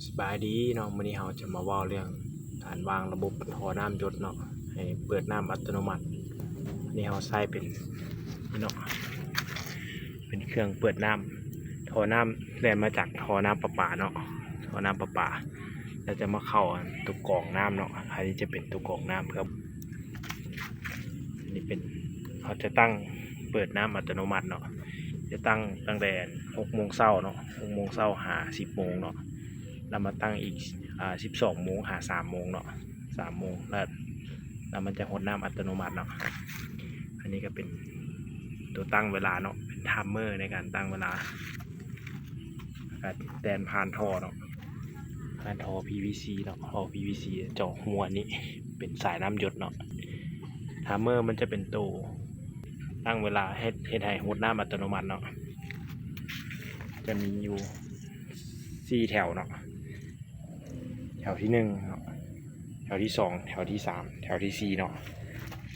ສະບາຍດີເນາະ, ມື້ນີ້ເຮົາຈະມາເວົ້າເລື່ອງການວາງລະບົບທໍ່ນ້ຳຢົດເນາະ ໃຫ້ເປີດນ້ຳອັດຕະໂນມັດ. ອັນນີ້ເຮົາໃຊ້ເປັນນີ້ເນາະ ເປັນເຄື່ອງເປີດນ້ຳ, ທໍ່ນ້ຳແລ່ນມາຈາກທໍ່ນ້ຳປະປາເນາະ, ທໍ່ນ້ຳປະປາ ແລ້ວຈະມາເຂົ້າອັນຕົວກອງນ້ຳເນາະ. ອັນນີ້ຈະເປັນຕົວກອງນ້ຳເພື່ອ ອັນນີ້ເປັນ ເຮົາຈະຕັ້ງເປີດນ້ຳອັດຕະໂນມັດເນາະ, ຈະຕັ້ງຕັ້ງແຕ່ຫົກໂມງເຊົ້າເນາະ, ຫົກໂມງເຊົ້າຫາສິບໂມງເນາະ, ແລ້ວມາຕັ້ງອີກ ອາ ສິບສອງໂມງຫາສາມໂມງເນາະ, ສາມໂມງ ແລ້ວ ແລ້ວມັນຈະຫົດນ້ຳອັດຕະໂນມັດເນາະ. ອັນນີ້ກໍເປັນຕົວຕັ້ງເວລາເນາະ, ເປັນໄທເມີໃນການຕັ້ງເວລາ. ແລ້ວກໍແລ່ນຜ່ານທໍ່ເນາະ, ຜ່ານທໍ່ ພີວີຊີ ເນາະ, ທໍ່ ພີວີຊີ ເຈາະຮູອັນນີ້ເປັນສາຍນ້ຳຢົດເນາະ. ໄທເມີມັນຈະເປັນໂຕຕັ້ງເວລາ ເຮັດ ເຮັດໃຫ້ຫົດນ້ຳອັດຕະໂນມັດເນາະ. ຈະມີຢູ່ສີ່ແຖວເນາະ, ແຖວທີໜຶ່ງເນາະ, ແຖວທີສອງ, ແຖວທີສາມ, ແຖວທີສີ່ເນາະ,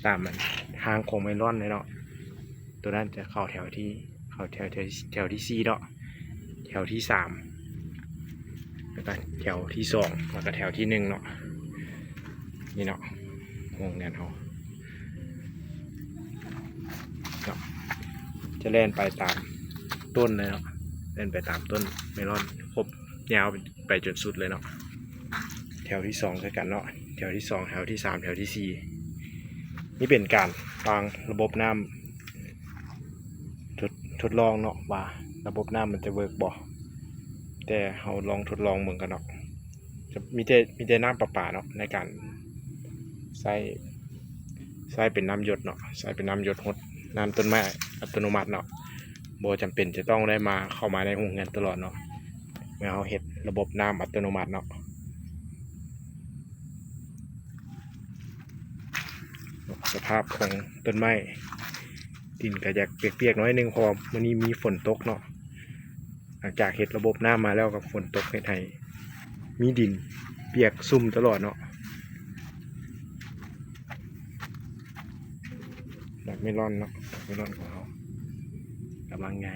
ຕາມອັນທາງຂອງເມລອນເລີຍເນາະ. ໂຕນັ້ນຈະເຂົ້າແຖວທີ ເຂົ້າແຖວ ແຖວ ແຖວທີສີ່ເນາະ, ແຖວທີສາມ ແລ້ວກະແຖວທີສອງ ແລ້ວກະແຖວທີໜຶ່ງເນາະ. ນີ້ເນາະ ໂຮງງານເຮົາເນາະ ຈະແລ່ນໄປຕາມຕົ້ນເລີຍເນາະ, ແລ່ນໄປຕາມຕົ້ນເມລອນ ຄົບຍາວໄປຈົນສຸດເລີຍເນາະ. ແຖວທີສອງຄືກັນເນາະ, ແຖວທີສອງ ແຖວທີສາມ ແຖວທີສີ່. ນີ້ເປັນການວາງລະບົບນ້ຳ ທົດ ທົດລອງເນາະ ວ່າລະບົບນ້ຳມັນຈະເວີກບໍ່, ແຕ່ເຮົາລອງທົດລອງເບິ່ງກ່ອນເນາະ. ຈະມີແຕ່ ມີແຕ່ນ້ຳປະປາເນາະ ໃນການໃຊ້ ໃຊ້ເປັນນ້ຳຢົດເນາະ, ໃຊ້ເປັນນ້ຳຢົດຫົດນ້ຳຕົ້ນໄມ້ອັດຕະໂນມັດເນາະ, ບໍ່ຈຳເປັນຈະຕ້ອງໄດ້ມາ ເຂົ້າມາໃນໂຮງເຮືອນຕະຫຼອດເນາະ ເມື່ອເຮົາເຮັດລະບົບນ້ຳອັດຕະໂນມັດເນາະ. ສະພາບຂອງຕົ້ນໄມ້ ດິນກໍຢາກປຽກໆໜ້ອຍໜຶ່ງ ເພາະວ່າມື້ນີ້ມີຝົນຕົກເນາະ. ຫຼັງຈາກເຮັດລະບົບນ້ຳມາແລ້ວກໍຝົນຕົກ ເຮັດໃຫ້ມີດິນປຽກຊຸ່ມຕະຫຼອດເນາະ. ດອກເມລອນເນາະ, ດອກເມລອນຂອງເຮົາກຳລັງໃຫຍ່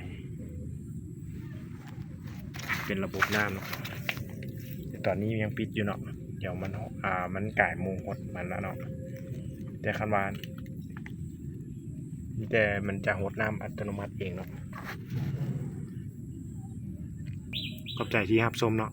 ເປັນລະບົບນ້ຳເນາະ. ແຕ່ຕອນນີ້ຍັງປິດຢູ່ເນາະ, ດຽວມັນ ອາ ມັນກາຍໂມງຫົດມັນລະເນາະ. ແຕ່ຄັນວ່າ ມີແຕ່ມັນຈະຫົດນ້ຳອັດຕະໂນມັດເອງເນາະ. ຂອບໃຈທີ່ຮັບຊົມເນາະ.